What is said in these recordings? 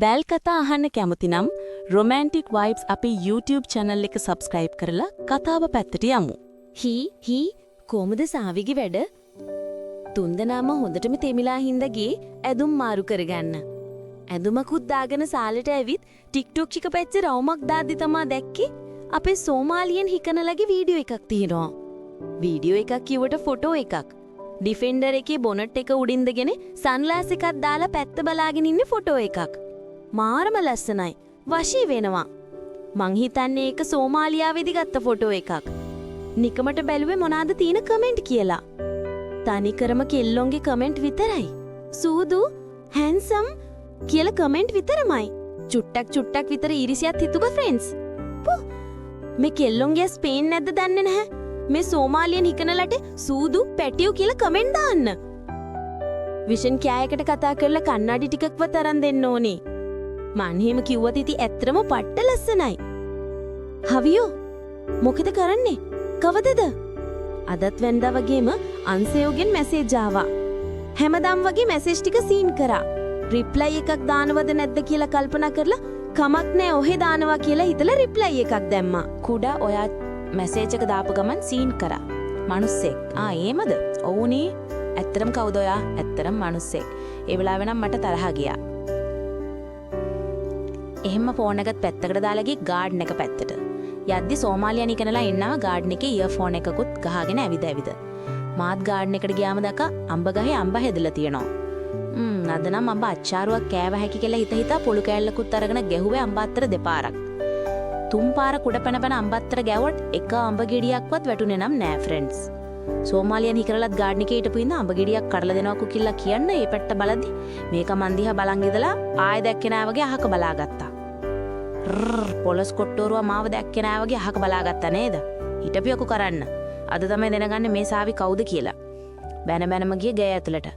බැල් කතා අහන්න කැමති නම් රොමැන්ටික් වයිබ්ස් අපේ YouTube channel එක subscribe කරලා කතාව පැත්තට යමු. හී හී, කොහමද සාවිගේ වැඩ? තුන්දෙනාම හොඳටම තෙමිලා හින්දා ගියේ ඇඳුම් මාරු කරගන්න. ඇඳුමකුත් දාගෙන සාලට ඇවිත් ටික්ටොක් එක පැත්තේ රවුමක් දාද්දි තමා දැක්කේ අපේ සෝමාලියන් හිකනලගේ වීඩියෝ එකක් තියෙනවා. වීඩියෝ එකක් කිව්වට ෆොටෝ එකක්. ඩිෆෙන්ඩර් එකේ බොනට් එක උඩින් ඉඳගෙන සන්ග්ලාස් එකක් දාලා පැත්ත බලාගෙන ඉන්න ෆොටෝ එකක්. මාරම ලස්සනයි. වශී වෙනවා. මං හිතන්නේ ඒක සෝමාලියාවේදී ගත්ත ෆොටෝ එකක්. නිකමට බැලුවේ මොනාද තියෙන කමෙන්ට් කියලා. තනිකරම කෙල්ලොන්ගේ කමෙන්ට් විතරයි. සූදු, හැන්සම් කියලා කමෙන්ට් විතරමයි. චුට්ටක් චුට්ටක් විතර ඊරිසියත් හිතුවා ෆ්‍රෙන්ඩ්ස්. පු, මේ කෙල්ලොන්ගේ ඇස් පේන්නේ නැද්ද දන්නේ නැහැ. මේ සෝමාලියන් හිකනලට සූදු, පැටියෝ කියලා කමෙන්ට් දාන්න. විෂන් කෑයකට කතා කරලා කන්නඩි ටිකක්වත් අරන් දෙන්න ඕනේ. මං එහෙම කිව්වත් ඉතින් ඇත්තටම පට්ට ලස්සනයි. හවියෝ, මොකද කරන්නේ? කවදද? අදත් වෙනදා වගේම අන්සයෝගෙන් මැසේජ් ආවා. හැමදාම වගේ මැසේජ් ටික සීන් කරා. රිප්ලයි එකක් දානවද නැද්ද කියලා කල්පනා කරලා කමක් නෑ, ඔහෙ දානවා කියලා හිතලා රිප්ලයි එකක් දැම්මා. කුඩා, ඔයා මැසේජ් එක දාපු ගමන් සීන් කරා. මනුස්සෙක්. ආ, ඒමද? ඔව්නේ. ඇත්තටම කවුද ඔයා? ඇත්තටම මනුස්සෙක්. ඒ වෙලාවේ නම් මට තරහා ගියා. එහෙම ෆෝන් එකත් පැත්තකට දාලා ගියේ ගාඩන් එක පැත්තට. යද්දි සෝමාලියන් හිකනලා ඉන්නවා ගාඩන් එකේ ඉයර්ෆෝන් එකකුත් ගහගෙන ඇවිද ඇවිද. මාත් ගාඩන් එකට ගියාම දැක්කා අඹ ගහේ අඹ හැදලා තියෙනවා. අද නම් අඹ අච්චාරුවක් කෑව හැකි කියලා හිත හිතා පොළු කෑල්ලකුත් අරගෙන ගැහුවේ අඹ අත්තර දෙපාරක්. තුන් පාර කුඩ පැන පැන අඹ අත්තර ගැහුවට එක අඹ ගෙඩියක්වත් වැටුනේ නම් නෑ ෆ්‍රෙන්ඩ්ස්. සෝමාලියන් හිකනලත් ගාඩන් එකේ හිටපු හින්දා අඹ ගෙඩියක් කඩලා දෙනවකෝ කියලා කියන්න ඒ පැත්ත බලද්දි මේක මන් දිහා බලන් ඉඳලා ආයෙ දැක්කේ නෑ වගේ අහක බලාගත්තා. රර්, පොලස් කොට්ටෝරුවා මාව දැක්කේ නෑ වගේ අහක බලාගත්තා නේද? හිටපියකු කරන්න. අද තමයි දැනගන්නේ මේ සාවි කවුද කියලා. බැන බැනම ගිය ගේ ඇතුළට.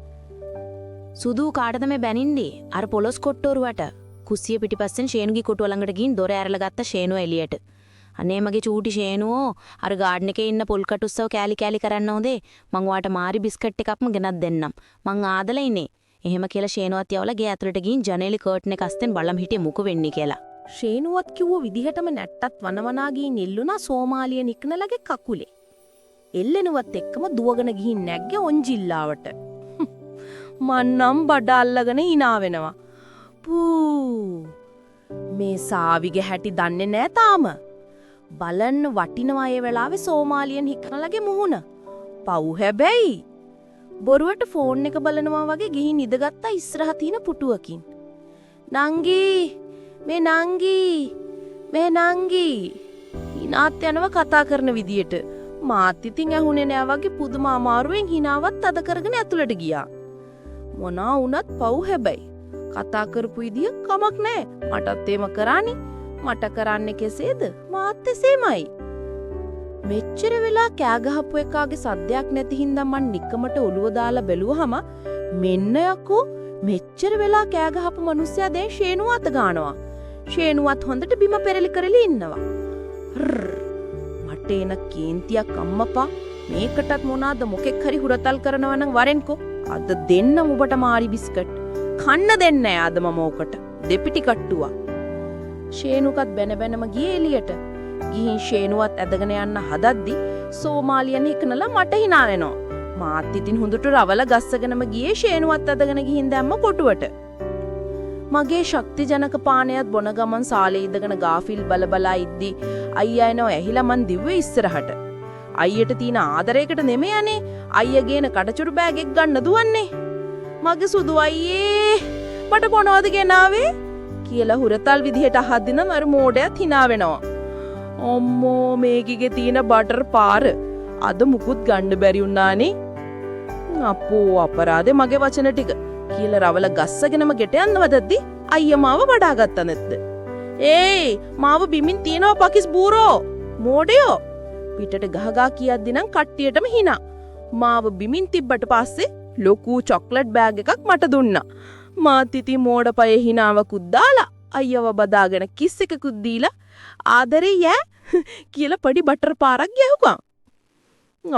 සුදු, කාටද මේ බැනින්නේ? අර පොලොස් කොට්ටෝරුවට. කුස්සිය පිටිපස්සෙන් ෂේනුගේ කොටුව ළඟට ගිහින් දොර ඇරලා ගත්ත ෂේනුව එළියට. අනේ මගේ චූටි ෂේනුවෝ, අර ගාඩන් එකේ ඉන්න පොල් කටුස්සව කෑලි කෑලි කරන්න හොඳේ. මං ඔයාට මාරි බිස්කට් එකක්ම ගෙනත් දෙන්නම්. මං ආදලා ඉන්නේ. එහෙම කියලා ෂේනුවත් යවලා ගේ ඇතුළට ගිහින් ජනේලි කර්ටන් එක අස්තෙන් බලම් හිටියේ මොකෝ වෙන්නේ කියලා. ෂේනුවත් කිව්ව විදිහටම නැට්ටත් වනවනා ගිහින් එල්ලුණා සෝමාලියන් හිකනලගේ කකුලේ. එල්ලෙනුවත් එක්කම දුවගෙන ගිහින් නැග්ගේ ඔන්ජිල්ලාවට. මන් නම් බඩ අල්ලගෙන හිනා වෙනවා. පූ, මේ සාවිගේ හැටි දන්නේ නෑ තාම. බලන්න වටිනවා ඒ වෙලාවේ සෝමාලියන් හිකනලගේ මුහුණ. පව් හැබැයි. බොරුවට ෆෝන් එක බලනවා වගේ ගිහින් ඉඳගත්තා ඉස්සරහ තියෙන පුටුවකින්. නංගි, මේ නංගි, මේ නංගි, හිනාත් යනවා කතා කරන විදියට. මාත් ඉතින් ඇහුනේ නෑ වගේ පුදුම අමාරුවෙන් හිනාවත් අද කරගෙන ඇතුළට ගියා. මොනා වුණත් පව් හැබැයි. කතා කරපු විදිය කමක් නෑ. මටත් එහෙම කරානේ. මට කරන්නේ කෙසේද? මාත් එසේමයි. මෙච්චර වෙලා කෑ ගහපු එකාගේ සද්දයක් නැති හින්දා මං නිකමට ඔළුව දාලා බැලුවහම මෙන්න යකෝ, මෙච්චර වෙලා කෑ ගහපු මනුස්සයා දැන් ෂේනුව අත ගානවා. ෂේනුවත් හොඳට බිම පෙරලි කරලි ඉන්නවා. රර්, මට එන කේන්තියක් අම්මපා. මේකටත් මොනාද මොකෙක් හරි හුරතල් කරනවා නම් වරෙන්කෝ. අද දෙන්න උඹට මාරි බිස්කට්. කන්න දෙන්නේ නෑ අද මම ඕකට. දෙපිටි කට්ටුවා. ෂේනුකත් බැන බැනම ගියේ එළියට. ගිහින් ෂේනුවත් ඇදගෙන යන්න හදද්දි සෝමාලියන් හිකනලා මට හිනා වෙනවා. මාත් ඉතින් හොඳට රවල ගස්සගෙනම ගියේ, ෂේනුවත් ඇදගෙන ගිහින් දැම්ම කොටුවට. මගේ ශක්ති ජනක පානයත් බොන ගමන් සාලේ ඉඳගෙන ගාෆිල් බල බලා ඉද්දි අයියා එනවා ඇහිලා මං දිව්වේ ඉස්සරහට. අයියට තියෙන ආදරයකට නෙමෙයි අනේ, අයියා ගේන කටචුරු බෑග් එක ගන්න දුවන්නේ. මගේ සුදු අයියේ, මට මොනවද ගෙනාවේ කියලා හුරතල් විදිහට අහද්දි නම් අර මෝඩයත් හිනා වෙනවා. අම්මෝ, මේකගේ තියෙන බටර් පාර, අද මුකුත් ගන්න බැරි වුණානේ. අපෝ අපරාධේ මගේ වචන ටික කියලා රවල ගස්සගෙනම ගෙට යන්න වදද්දි අයියා මාව වඩාගත්තා නැද්ද? ඒයි, මාව බිමින් තියනවා පකිස් බූරෝ, මෝඩයෝ, පිටට ගහ ගහ කියද්දි නම් කට්ටියටම හිනා. මාව බිමින් තිබ්බට පස්සේ ලොකු චොක්ලට් බෑග් එකක් මට දුන්නා. මාත් ඉතින් මෝඩ පයේ හිනාවකුත් දාලා අයියව බදාගෙන කිස් එකකුත් දීලා ආදරේ යෑ කියලා පඩි බටර් පාරක් ගැහුවා.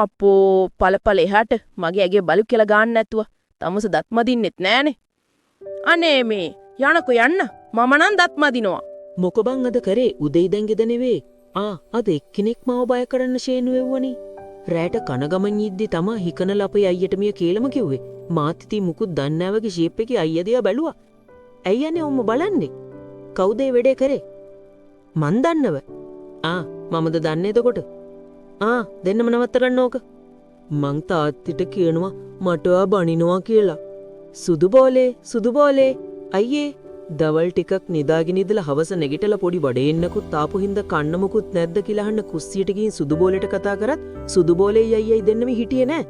අපෝ, පලපල එහාට, මගේ ඇගේ බලු කියලා ගාන්න නැතුව. තමස දත් මදින්නෙත් නෑනේ. අනේ මේ යනකෝ යන්න. මම නම් දත් මදිනවා. මොක බං අද කරේ උදේ ඉඳන් ගෙද නෙවෙයි. ආ අද එක්කෙනෙක් මාව බය කරන්න ෂේනු වෙව්වනේ. රෑට කන ගමන් ඉද්දි තමා හිකනල අපේ අයියට මිය කියලාම කිව්වේ. මාත් ඉතින් මුකුත් දන්නේ නැහැ වගේ ෂේප් එකේ අයියා දිහා බැලුවා. ඇයි අනේ ඔම්ම බලන්නේ? කවුද ඒ වැඩේ කරේ? මන් දන්නව. ආ මමද දන්නේ එතකොට? ආ දෙන්නම නවත්ත ගන්න ඕක. මං තාත්තිට කියනවා මට ඔයා බනිනවා කියලා. සුදු බෝලේ සුදු බෝලේ අයියේ දවල් ටිකක් නිදාගෙන ඉඳලා හවස නැගිටලා පොඩි බඩේන්නකුත් ආපු හින්දා කන්න මොකුත් නැද්ද කියලා අහන්න කුස්සියට ගිහින් සුදු බෝලෙට කතා කරත් සුදු බෝලේ අයියයි දෙන්නම හිටියේ නෑ.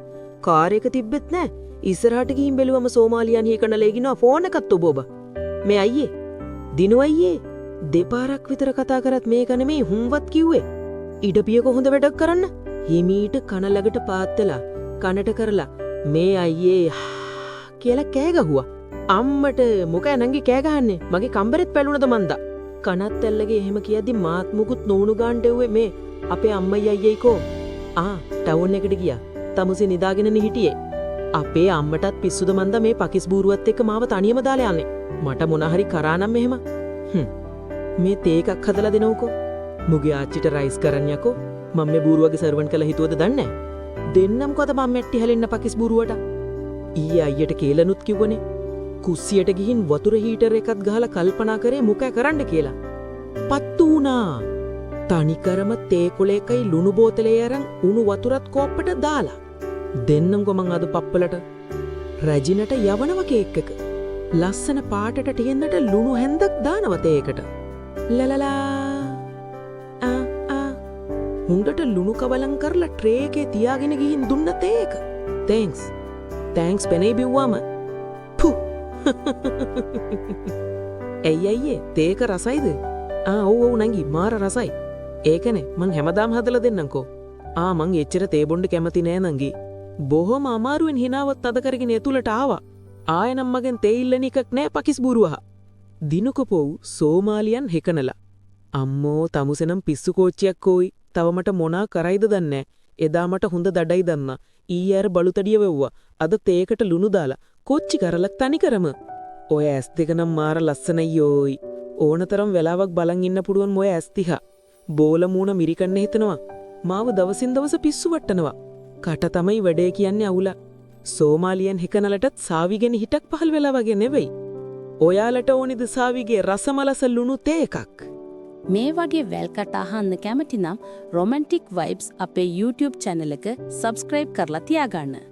කාර් එක තිබ්බෙත් නෑ. ඉස්සරහට ගිහින් බැලුවම සෝමාලියන් හීකනලා එගිනවා ෆෝන් එකත් ඔබ ඔබ. මේ අයියේ දිනු අයියේ දෙපාරක් විතර කතා කරත් මේක නෙමෙයි හුම්වත් කිව්වේ. ඉඩපිය කොහොඳ වැඩක් කරන්න? හිමීට කන ළඟට පාත් වෙලා කනට කරලා මේ අයියේ කියලා කෑ ගැහුවා. අම්මට මොකෑ නංගි කෑ ගහන්නේ? මගේ කම්බරෙත් පැලුණද මන්දා? කනත් ඇල්ලගේ එහෙම කියද්දි මාත් මුකුත් නොවුණු ගාන්ට එව්වේ මේ අපේ අම්මයි අයියයි කෝ. ආ ටවුන් එකට ගියා. තමුසේ නිදාගෙනනේ හිටියේ. අපේ අම්මටත් පිස්සුද මන්දා මේ පකිස් බූරුවත් එක්ක මාව තනියම දාලා යන්නේ. මට මොන හරි කරා නම් එහෙම. මේ තේ එකක් හදලා දෙනවකෝ. මුගේ ආච්චිට රයිස් කරන් යකෝ. මම මේ බූරුවගේ සර්වන් කළා හිතුවද දන්නේ නැහැ. දෙන්නම්කෝ අද මම මැට්ටි හැලෙන්න පකිස් බූරුවට. ඊයේ අයියට කේලනුත් කිව්වනේ. කුස්සියට ගිහින් වතුර හීටර් එකක් ගහලා කල්පනා කරේ මොකෑ කරන්න කියලා. පත්තු වුණා. තනිකරම තේ කොලයකයි ලුණු බෝතලේ අරන් උණු වතුරත් කෝප්පට දාලා. දෙන්නම්කෝ මං අද පප්පලට. රැජිනට යවනව කේක් එක. ලස්සන පාටට ටියෙන්නට ලුණු හැන්දක් දානව තේ එකට. ලලලා ආ ආ හුඟට ලුණු කවලම් කරලා ට්‍රේ එකේ තියාගෙන ගිහින් දුන්න තේ එක. Thanks. Thanks පෙනේ බිව්වම. පු. ඇයි අයියේ තේ එක රසයිද? ආ ඔව් ඔව් නංගි මාර රසයි. ඒකනේ මං හැමදාම හදලා දෙන්නම්කෝ. ආ මං එච්චර තේ බොන්න කැමති නෑ නංගි. බොහොම අමාරුවෙන් හිනාවත් අද කරගෙන ඇතුළට ආවා. ආයෙ නම් මගෙන් තේ ඉල්ලන එකක් නෑ පකිස් බූරුවහ. දිනුකපොව් සෝමාලියන් හෙකනලා. අම්මෝ තමුසෙනම් පිස්සු කෝච්චියක් කෝයි. තව මට මොනා කරයිද දන්නේ. එදා මට හොඳ දඩයි දන්නා. ඊයේ අර බලුතඩිය වෙව්වා. අද තේකට ලුණු දාලා කෝච්චි කරලක් තනි කරම. ඔය ඇස් දෙක නම් මාර ලස්සනයි ඕයි. ඕනතරම් වෙලාවක් බලන් ඉන්න පුළුවන් ඔය ඇස් දිහා. බෝල මූණ මිරිකන්න හිතනවා. මාව දවසින් දවස පිස්සු වට්ටනවා. කට තමයි වැඩේ කියන්නේ අවුල. සෝමාලියන් හෙකනලටත් සාවිගෙන හිටක් පහල් වෙලා වගේ නෙවෙයි. ඔයාලට ඕනිද සාවිගේ රසමලස ලුණු තේ එකක්? මේ වගේ වැල් කතා අහන්න කැමති නම් රොමැන්ටික් වයිබ්ස් අපේ YouTube channel එක subscribe කරලා තියාගන්න.